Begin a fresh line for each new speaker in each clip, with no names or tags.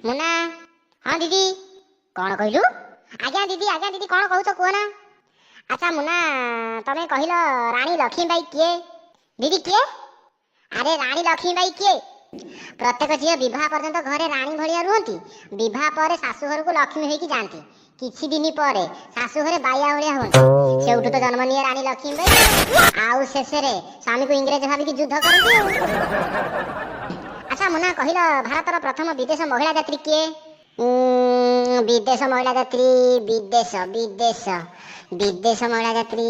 ମୁନା। ହଁ ଦିଦି, କ'ଣ କହିଲୁ? ଆଜ୍ଞା ଦିଦି, ଆଜ୍ଞା ଦିଦି, କ'ଣ କହୁଛ କୁହ ନା। ଆଚ୍ଛା ମୁନା, ତମେ କହିଲ ରାଣୀ ଲକ୍ଷ୍ମୀବାଇ କିଏ? ଦିଦି, କିଏ? ଆରେ, ରାଣୀ ଲକ୍ଷ୍ମୀବାଇ କିଏ? ପ୍ରତ୍ୟେକ ଝିଅ ବିବାହ ପର୍ଯ୍ୟନ୍ତ ଘରେ ରାଣୀ ଭଳିଆ ରୁହନ୍ତି। ବିବାହ ପରେ ଶାଶୁ ଘରକୁ ଲକ୍ଷ୍ମୀ ହେଇକି ଯାଆନ୍ତି। କିଛି ଦିନ ପରେ ଶାଶୁ ଘରେ ବାଇଆ ଭଳିଆ ହୁଅନ୍ତି। ସେଇଠୁ ତ ଜନ୍ମ ନିଏ ରାଣୀ ଲକ୍ଷ୍ମୀବାଇ। ଆଉ ଶେଷରେ ସ୍ୱାମୀକୁ ଇଂରେଜ ଭାବିକି ଯୁଦ୍ଧ କରନ୍ତି ଆଉ। ଆଚ୍ଛା ମୁନା, କହିଲ ଭାରତର ପ୍ରଥମ ବିଦେଶ ମହିଳା ଯାତ୍ରୀ କିଏ? ବିଦେଶ ମହିଳା ଯାତ୍ରୀ, ବିଦେଶ ବିଦେଶ ବିଦେଶ ମହିଳା ଯାତ୍ରୀ,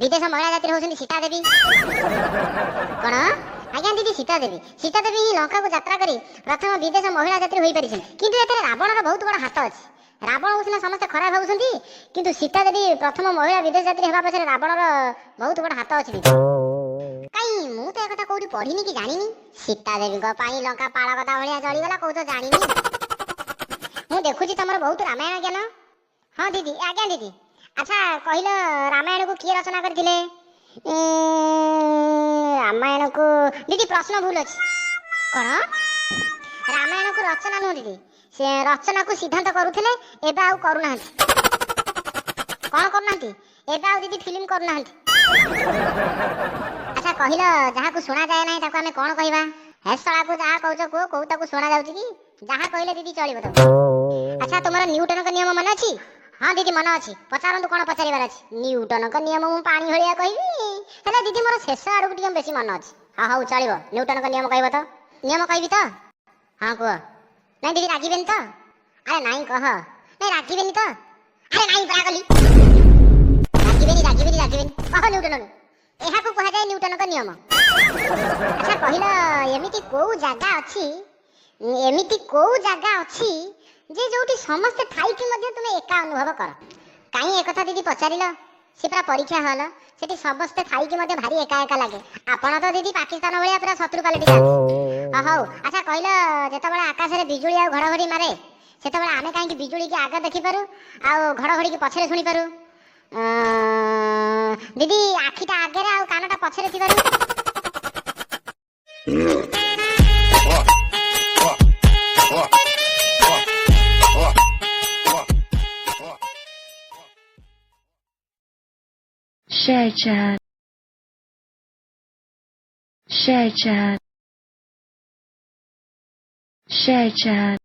ବିଦେଶ ମହିଳା ଯାତ୍ରୀ ହେଉଛନ୍ତି ସୀତା ଦେବୀ। କ'ଣ? ଆଜ୍ଞା ଦିଦି, ସୀତା ଦେବୀ। ସୀତା ଦେବୀ ହିଁ ଲଙ୍କାକୁ ଯାତ୍ରା କରି ପ୍ରଥମ ବିଦେଶ ମହିଳା ଯାତ୍ରୀ ହୋଇପାରିଛନ୍ତି। କିନ୍ତୁ ଏଥିରେ ରାବଣର ବହୁତ ବଡ଼ ହାତ ଅଛି। ରାବଣକୁ ସିନା ସମସ୍ତେ ଖରାପ ଭାବୁଛନ୍ତି, କିନ୍ତୁ ସୀତା ଦେବୀ ପ୍ରଥମ ମହିଳା ବିଦେଶ ଯାତ୍ରୀ ହେବା ପଛରେ ରାବଣର ବହୁତ ବଡ଼ ହାତ ଅଛି। ଦିଦି, କାଇଁ, ମୁଁ ତ ଏ କଥା କୋଉଠି ପଢିନି କି ଜାଣିନି। ସୀତା ଦେବୀଙ୍କ ପାଇଁ ଲଙ୍କା ପାଳଗଦା ଭଳିଆ ଜଳିଗଲା, କହୁଛ ଜାଣିନି। ମୁଁ ଦେଖୁଛି ତମର ବହୁତ ରାମାୟଣ ଜ୍ଞାନ। ହଁ ଦିଦି, ଆଜ୍ଞା ଦିଦି। ଆଚ୍ଛା କହିଲ, ରାମାୟଣକୁ କିଏ ରଚନା କରିଥିଲେ? ରାମାୟଣକୁ, ଦିଦି, ପ୍ରଶ୍ନ ଭୁଲ ଅଛି। କ'ଣ? ରାମାୟଣକୁ ରଚନା ନୁହଁ ଦିଦି, ସେ ରଚନାକୁ ସିଦ୍ଧାନ୍ତ କରୁଥିଲେ, ଏବେ ଆଉ କରୁନାହାନ୍ତି। କ'ଣ କରୁନାହାନ୍ତି? ଏବେ ଆଉ ଦିଦି ଫିଲ୍ମ କରୁନାହାନ୍ତି। ଆଚ୍ଛା କହିଲ, ଯାହାକୁ ଶୁଣାଯାଏ ନାହିଁ ତାକୁ ଆମେ କ'ଣ କହିବା? ହେ ଶଳାକୁ, ଯାହା କହୁଛ କୁହ, କୋଉ ତାକୁ ଶୁଣା ଯାଉଛି କି? ଯାହା କହିଲେ ଦିଦି ଚଳିବ ତାକୁ। ଆଚ୍ଛା, ତୁମର ନ୍ୟୁଟନଙ୍କ ନିୟମ ମନେ ଅଛି? ହଁ ଦିଦି, ମନେ ଅଛି। ପଚାରନ୍ତୁ, କ'ଣ ପଚାରିବାର ଅଛି। ନ୍ୟୁଟନଙ୍କ ନିୟମ ମୁଁ ପାଣି ଭଳିଆ କହିବି, ହେଲେ ଦିଦି, ମୋର ଶେଷ ଆଡ଼କୁ ଟିକେ ବେଶୀ ମନେ ଅଛି। ହଁ, ହଉ ଚଳିବ। ନ୍ୟୁଟନଙ୍କ ନିୟମ କହିବ ତ? ନିୟମ କହିବି ତ? ହଁ, କୁହ। ନାଇଁ ଦିଦି, ରାଗିବେନି ତ? ଆରେ ନାଇଁ, କହ। ନାଇଁ, ରାଗିବେନି ତ? ଆରେ ନାଇଁ ପରା କଲି। ରାଗିବେନି, ରାଗିବେନି, ରାଗିବେନି, କହ। ନ୍ୟୁଟନ, ଏହାକୁ କୁହାଯାଏ ନ୍ୟୁଟନଙ୍କ ନିୟମ। ଆଚ୍ଛା କହିଲ, ଏମିତି କୋଉ ଜାଗା ଅଛି, ଏମିତି କୋଉ ଜାଗା ଅଛି ଯେ ଯୋଉଠି ସମସ୍ତେ ଥାଇକି ମଧ୍ୟ ତୁମେ ଏକା ଅନୁଭବ କର? କାହିଁ ଏକଥା ଦିଦି ପଚାରିଲ? ସେ ପୁରା ପରୀକ୍ଷା ହଲ। ସେଠି ସମସ୍ତେ ଥାଇକି ମଧ୍ୟ ଭାରି ଏକା ଏକା ଲାଗେ। ଆପଣ ତ ଦିଦି ପାକିସ୍ତାନ ଭଳିଆ ପୁରା ଶତ୍ରୁ ପାଲଟି ଯାଆନ୍ତି। ହଁ, ହଉ। ଆଚ୍ଛା କହିଲ, ଯେତେବେଳେ ଆକାଶରେ ବିଜୁଳି ଆଉ ଘଡ଼ଘଡ଼ି ମାରେ, ସେତେବେଳେ ଆମେ କାହିଁକି ବିଜୁଳିକି ଆଗ ଦେଖିପାରୁ ଆଉ ଘଡ଼ଘଡ଼ିକି ପଛରେ ଶୁଣିପାରୁ? ଦିଦି, ଆଖିଟା ଆଗରେ ଆଉ କାନଟା ପଛରେ ଥିବାରୁ।
ShareChat, ShareChat, ShareChat.